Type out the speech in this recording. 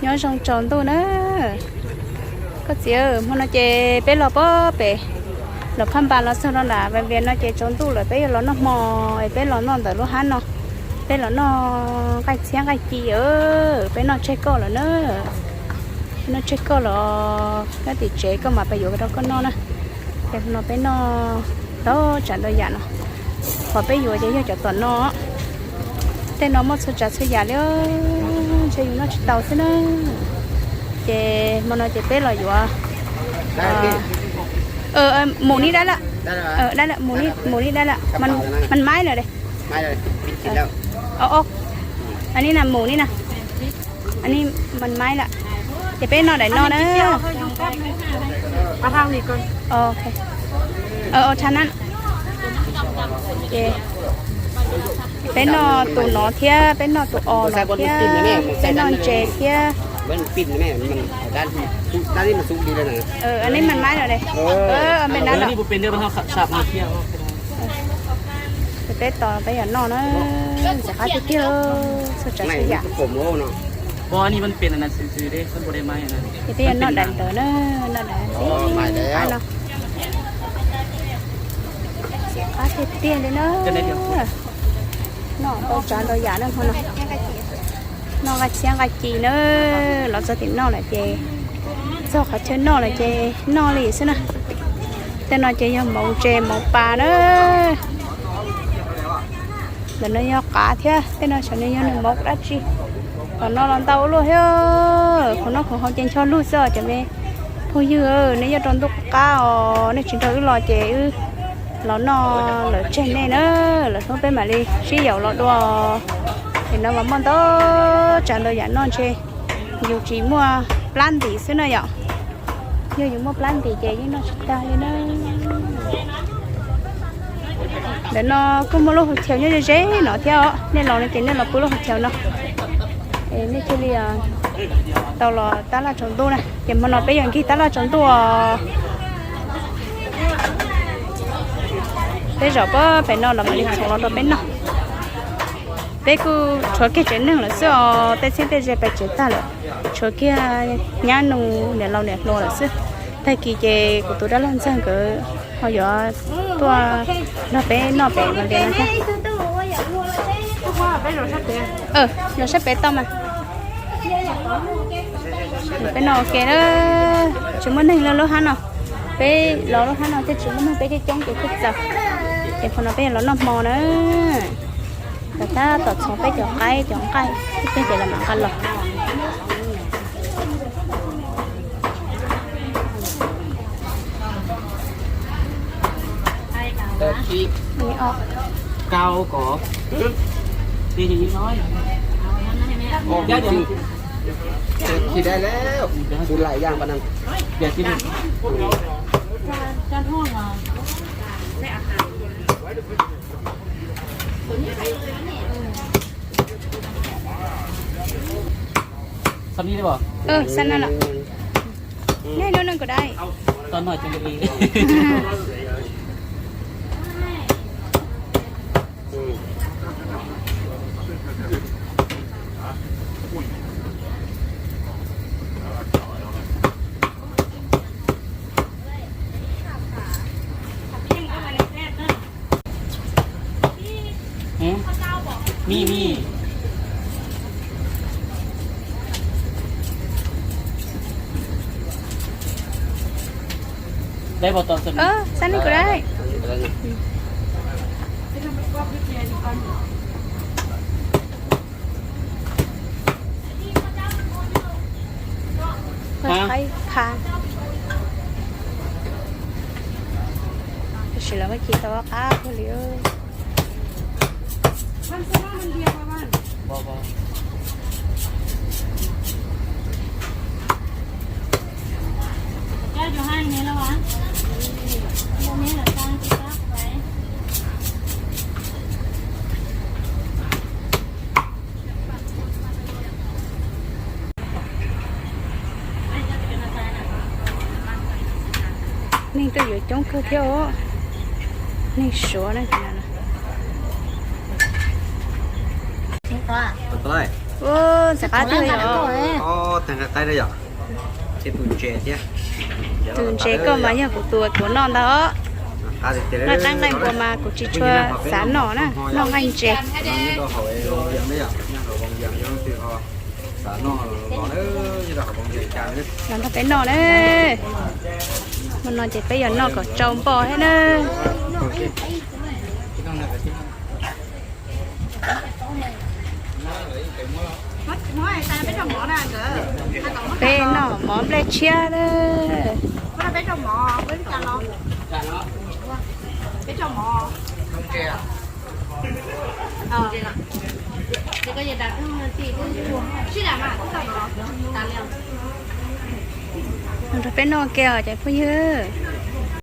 Nyob zoo tsaus ntuj na. Koj txiv, hmo no ces peb los pem, los Phaj Npas los txog rau nram Vaj Vias no ces tsaus ntuj lawm, peb yuav los noj hmo, es peb los noj ntawm lub hab no. Peb los noj nqaij txhiab nqaij ci, peb noj tseg koj lawm na. Peb noj tseg koj los, koj tim tsev koj mam pais yuav rau koj noj na. Ces hmo no peb noj ntau tsav ntau yam no. Qhov peb yuav ces yog cov tom no. Tej no muaj txhua tsav txhua yam li, ntshe yus noj tsis tau xwb na. Ces hmo no ces peb los yuav, mus ni dab lawm, dab lawm, mus ni dab lawm, mas maib lawm de. Ni na mus ni na, ni mas maib lawm. Ces peb noj daim no na. Tha na. Ces peb noj tus no thiab, peb noj tus os no thiab, peb noj ntses thiab. Ni mas maib lawm de. Me dab lawm. Ces peb tos peb yuav noj na. Ntxim qab tiag tiag, txhua tsav txhua yam. Ces peb yuav noj daim ntawd na, noj daim no. Ntxim qab tiag tiag li na. Noj ntau tsav ntau yam na hmo no. Noj nqaij txhiab nqaij ci na, los txog tim noj lawm ces, txog qhov chaw noj lawm ces noj li xwb na. Tej no ces yog mov ntses mov pas na. Ntawm no yog qav thiab, tej no xyov nws yog nws mov dab tsi. Tom no los ntau ua luaj thiab, qhov no qhov hauv ces ncho lug xwb os cov me phooj ywg, nej nyob rau ntuj qab os, nej tsis nrog wb los ces wb los noj lawm tseg nej na, lwm hnub peb mam li sib yaum los dua. Ces no mas muaj ntau tsav ntau yam noj ntshe yus tsis muaj plab ntim xwb na yom. Yog yus muaj plab ntim ces yeej noj tsis tag li na. Ntawm no kuj muaj lub hauv chaw nyob ze ze no thiab os, nej los no ces nej los pw lub hauv chaw no. Nej thiaj li tau los tab laj tsaus ntuj na, ces hmo no peb yuav nkig tab laj tsaus ntuj os. Peb zaum pem no los mam li txhoov los rau peb noj. Peb kuj tshuav kiag tsev neeg lawm xwb os, tej txheeb tej ze pais tsev tag lawm, tshuav kiag nyab nus niam laus niam hluas lawm xwb. Tag kis ces kuv tus dab laug ntxawg nkawd ho yuav tuaj nrog peb noj pem no thiab. Los sab pem tau mas. Peb noj ua ke na, tsis muaj neeg lawm lub hab no. Peb los lub hab no thiaj tsis muaj neeg, peb coob coob ces thiaj txaus. Ces hmo no peb yuav los noj hmo na. Tom tab tom txhoov peb cov qaib cov nqaij, ib pliag ces los mam nqa los. Xab no lawm. Nej lub neej kuv dai. Xab no kuv dai. Qaib pha. Tam sim los vaj ci tau qab kawg li. Neeg tuaj yuav coob kawg thiab os. Neeg Suav na. Ntxim qab tiag yom. Tus ntses koj mas yog kuv tus kuv noj ntag os. Nqaij qaib nqaij npua mas kuv tsis tshua xav noj na, noj nqaij ntses. Los nrog peb noj na. Hmo no ces peb yuav noj kom tsau npo thiab na. Peb noj mov nplej tshiab na. Nrog peb noj kiag os cov phooj ywg.